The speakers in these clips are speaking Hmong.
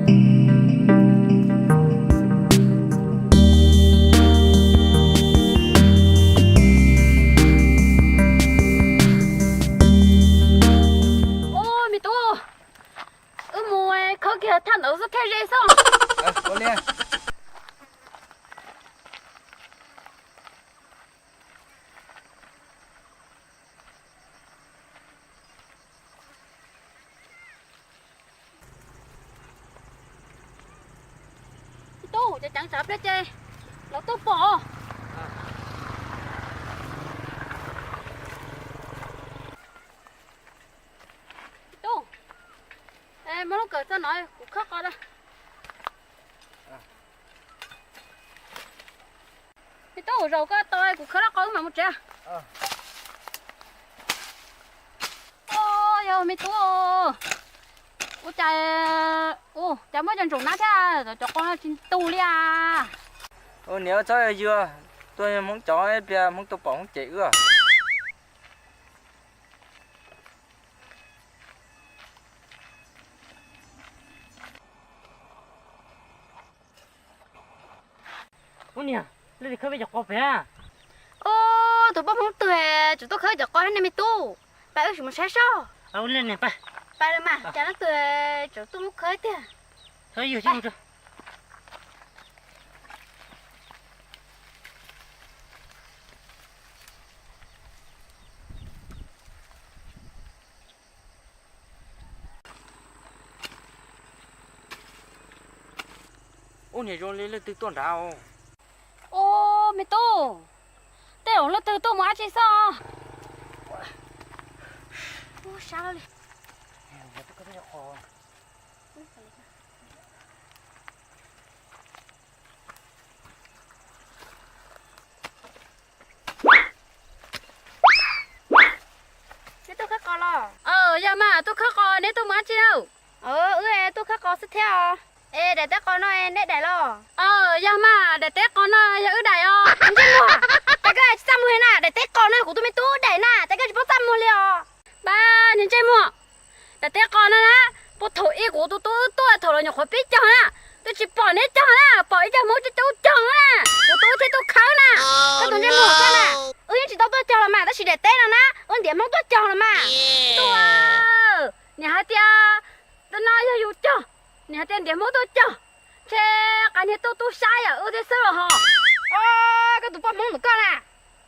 Ua, me tub, wb mus khawb kiag thaj ntawd xwb thiaj ze xwb. Tub, ceev ceev tsam pliag ces lawv tuaj pom. Tub, muab lub kawm txog no kuv khawb qos. Me tub, zaum koj tau kuv khawb lub qos wb mam mus tsev. Yog me tub, ua cas, cas muaj cov ntsaum nab thiab cov qos no tsis ntu li as. Niam txhob yuag, tuaj Hmoob cov ib pliag Hmoob tuaj pom Hmoob cem wb. Ub niam, leej twg khawb peb cov qos pem? Ub, tus poj Hmoob twg tseem tuaj khawb cov qos thiab ne me tub. Pab wb sim mus saib seb. Ua li niam, pab. Pab mas, cas leej twg tseem tuaj muab khawb tiag. Ub niam, zoo li leej twg tuaj nrad. Ub me tub, tej zaum leej twg tuaj mus dab tsi xwb. Neb tuaj khawb qos los? Yog mas, tuaj khawb qos, neb tuaj mus dab tsi na? Wb tuaj khawb qos xwb thiab os. Es daim teb qos no neb daim los? Yog mas, daim teb qos no yog wb daim os. Ntsej muag, cas koj tsis txaj muag li na? Daim teb qos no kuv tus me tub daim na, cas koj tsis paub txaj muag li os? Pab niag ntsej muag, daim teb qos no na, puag thaum ub kuv tus tub tuaj thaum los nyuam qhuav pib cog na, twb tsis pom neb cog na, pom ib co Hmoob coob coob cog na, kuv tus tub thiaj tuaj khawb na. Koj tus ntsej muag koj na, wb yeej tsis tau tuaj cog los mas, tab sis daim teb no na wb ntiav Hmoob tuaj cog los mas. Tuaj, niam hais tias no yog yus cog, niam hais tias ntiav Hmoob tuaj cog, ntshe qas niag tub tub saib yam wb thiab xwb los hos. Koj tus poj Hmoob ntawm koj na,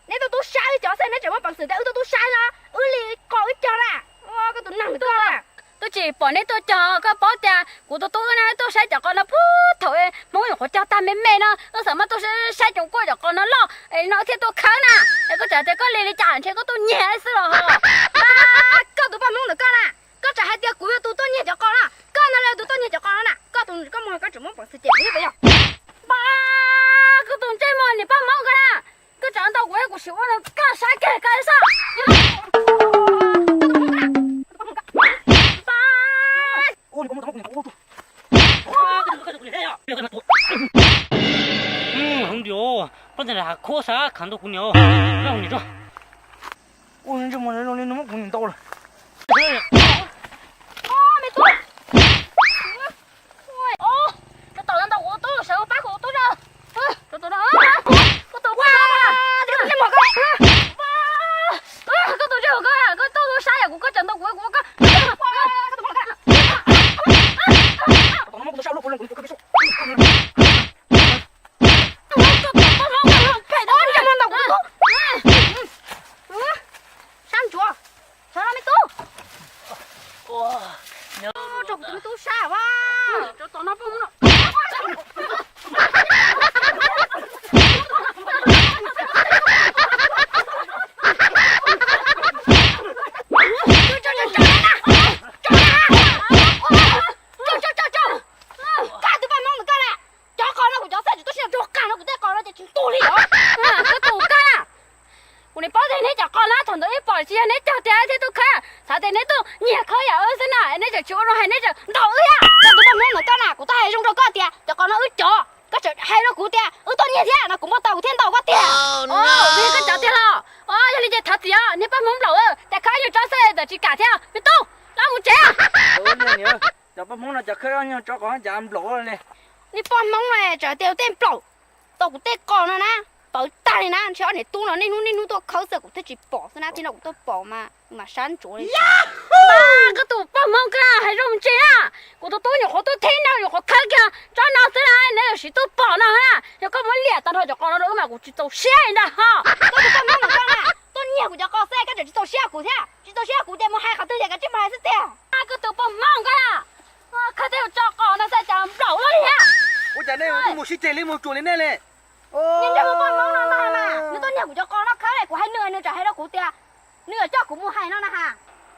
neb tuaj tub saib wb cov xwb neb tseem muaj peev xwm tias wb tuaj tub saib no, wb li qos wb cog na. Koj tus neeg ntawm koj na, twb tsis pom neb tuaj cog, koj paub tias kuv tus tub wb na tuaj saib cov qos no puag thaum Hmoob nyuam qhuav cog tag me me no, wb xav muab tuaj saib coom kuaj cov qos no loj es no wb thiaj tuaj khawb na. Es koj tseem tias koj li li cas, ntshe koj tuaj nyiag xwb los hos. Pab, koj tus poj Hmoob ntawm koj na, koj tseem hais tias kuv yog tus tuaj nyiag cov qos no, koj ntag los yog tus tuaj nyiag cov qos no na. Koj tus, koj muag koj tseem muab peev xwm cem kuv thiab puas yog? Pab, koj tus ntsej muag niag poj Hmoob koj na, koj tseem ntau kuv, kuv sim ua rau koj saib kiag koj xwb. Ub, ntsej muag zoo li nws muab kuv niam ntaus lawm. Me tub, rau tom no ntau kuv tub, sawv pab kuv tub na. Rau tom no, koj tus, koj tus ntsej muag koj, koj tus ntsej muag koj, koj tuaj tuaj saib yam kuv, koj tseem ntau kuv, kuv koj. Sab ntsuav, sawv los me tub. Rau kuv tus me tub sab as. Rau tom no poj Hmoob no. Koj tus poj Hmoob ntawm koj na, cov qos no kuv cov xwb, tsis tuaj sib nrog kag no, kuv tej qos no ces tsis ntu li os. Koj tus koj na, kuv nim paub tias neb cov qos no thaum ntawd ib pom tsis yog neb cog tiag thiaj tuaj khawb, xav tias neb tuaj nyiag khawb yam wb xwb na, neb tseem tsis ua zoo hais, neb tseem ntaus wb thiab. Koj tus poj Hmoob ntawm koj na, kuv twb hais zoo rau koj tias cov qos no wb cov, koj tseem hais rau kuv tias wb tuaj nyiag thiab no, kuv muaj tau kuv thiaj ntaus koj tiag. Vim koj cov tiag los? Yog li ces thov txim os, niag poj Hmoob nplaum, cas khawb yus tsob xwb txawm tsis kam thiab. Me tub, los mus tsev. Cov poj Hmoob no cov khawb nyuag tsov qos cav nplaum li. Nej poj Hmoob no tsam tias tej nplaum tau kuv tej qos no na, pawv tag li na, ntshe ob niam tub no niaj hnub niaj hnub tuaj khawb xwb kuv thiaj tsis pom xwb na, thaum no kuv tuaj pom mas mam sab ntsuav li. Koj tus poj Hmoob koj hais zoo ntsis na, kuv tus tub nyuam qhuav tuaj thib no nyuam qhuav khawb kiag tsob no xwb na, neb yuav siv tuaj pom no na, yog koj muab liam tag nrho cov qos no rau wb mas kuv tsis txaus siab li ntag ho. Koj tus poj Hmoob no koj na, tuaj nyiag kuv cov qos xwb koj tseem tsis txaus siab kuv thiab, tsis txaus siab kuv ces mus hais qhov twg ces koj tsis mus hais xwb tiag. Koj tus poj Hmoob koj na, khawb tej tsob qos no xwb cas nplaum luaj li thiab. Ua cas nej tuaj mus sib ceg li mus tsuas li nej li? Nws nrog poj Hmoob no ntag mas nws tuaj nyiag kuv cov qos no khawb li, kuv hais nws nws tseem hais rau kuv tias nws yuav coj kuv mus hais no na ha.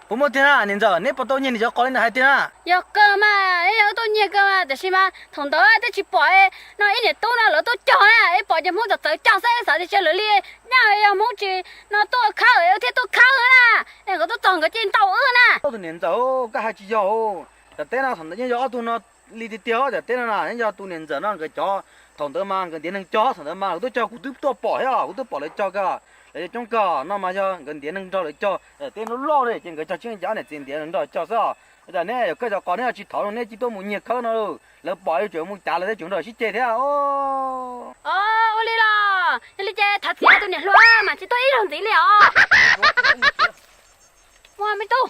Puas muaj tiag na niam ntxawm, neb puas tau nyiag nws cov qos li nws hais tiag na? Yog kawg mas, yog wb tuaj nyiag kawg mas, tiam sis mas thaum ntawd twb tsis pom no ib niam tub no lawv tuaj cog na, ib pom ces Hmoob txawv txawv cog xwb, xav tias cia lawv li nyaj yog Hmoob tsis no tuaj khawb wb thiaj tuaj khawb na, es nkawd tuaj txog nkawd cia li ntaus wb na. Tus niam ntxawm, koj hais tsis yog. Cov teb no thaum ntawd yeej yog ob tug no li tiag tiag, cov teb no na yeej yog tus niam ntxawm no nkawd cov. Thaum ntawd mas nkawd ntiav neeg cog, thaum ntawd mas kuv twb cog, kuv twb tuaj pom thiab, kuv twb pom lawv cog kawg, lawv cov coob kawg no mas yog nkawd ntiav neeg nrog lawv cog, tej loj loj li ces nkawd cog tsis yeej cov niam txiv ntiav neeg nrog cog xwb. Ua cas neb yuav kawg cov qos neb tsis thov no, neb cia tuaj mus nyiag khawb no, lawv pom yuav tsum mus cav lawv thiab tsum nrog sib ceg thiab. Ua li los yog li ces thov txim tus niam hluas mas tsis tuaj ib zaug ntxiv li os. Ua me tub,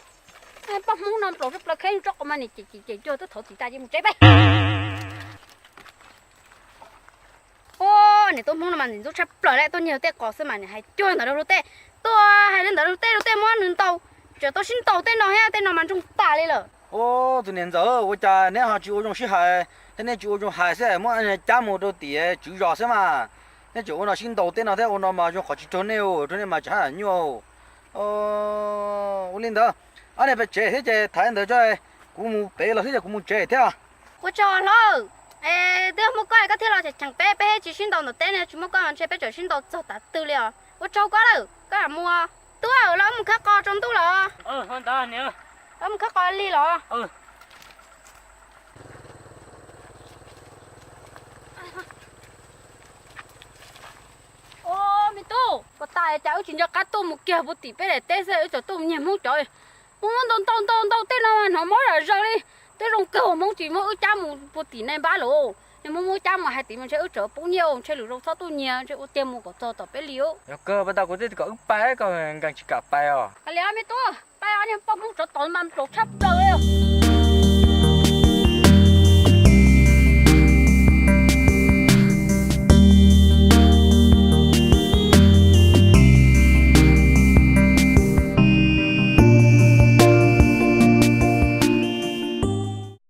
poj Hmoob no nplaum tshaj plaws, khawb tsob qos mas nim cem cem cem cuag twb thov txim tas ces mus tsev peb. Ua niam tub Hmoob no mas ntxim ntxub tshaj plaws li, tuaj nyiag tej qos xwb mas nim hais cuag ntawd rau luag tej, tuaj hais li ntawd rau luag tej, luag tej muab nws ntaus, tseem tau sib ntaus tej no thiab, tej no mas ntsoog tas li lawm. Ua tus niam ntxawm, ua cas neb ho tsis ua zoo sib hais thiab neb tsis ua zoo hais xwb, muab cab mus rau tim tswv zos xwb mas. Neb tseem ua no sib ntaus tej no thiab, ua no mas zoo qhov tsis raug nej, raug nej mas tseem haj yam nyuaj. Ua li ntawd, ob niag pem tsev thiab ces tham li ntawd tso, kuv mus pem los xwb ces kuv mus tsev thiab. Ua tsaug hlob, es twb muaj koj koj thiaj los cheem peb, peb tsis sib ntaus ntawm teb no, tsis muaj koj ntshe peb tseem sib ntaus txog tav twg li os. Ua tsaug koj lawm, koj mus. Tub, los mus khawb qos tsaus ntuj los? Los mus khawb qos lig los? Ua me tub, puas tas cas wb tsis nco qab tuaj mus kiag puag tim peb daim teb xwb, wb txawm tuaj mus nyiag Hmoob cov. Muab muab ntaus ntaus ntaus ntaus tej no hnov mob zom zaws li. Twb zoo kawg Hmoob tsis muab wb cab mus puag tim naj npab lawm. Yog muab muab cab mus hais tias ntshe wb tseem poob nyiaj, ntshe lwm zaus txhob tuaj nyiag, ntshe ua tiag mus kom txog tom peb li. Yog kawg, puas tas kuv twb kom wb pais, koj nkees tsis kam pais os. Kav liam me tub, pais os, niag poj Hmoob tsov tom mas nplaum tshaj plaws li.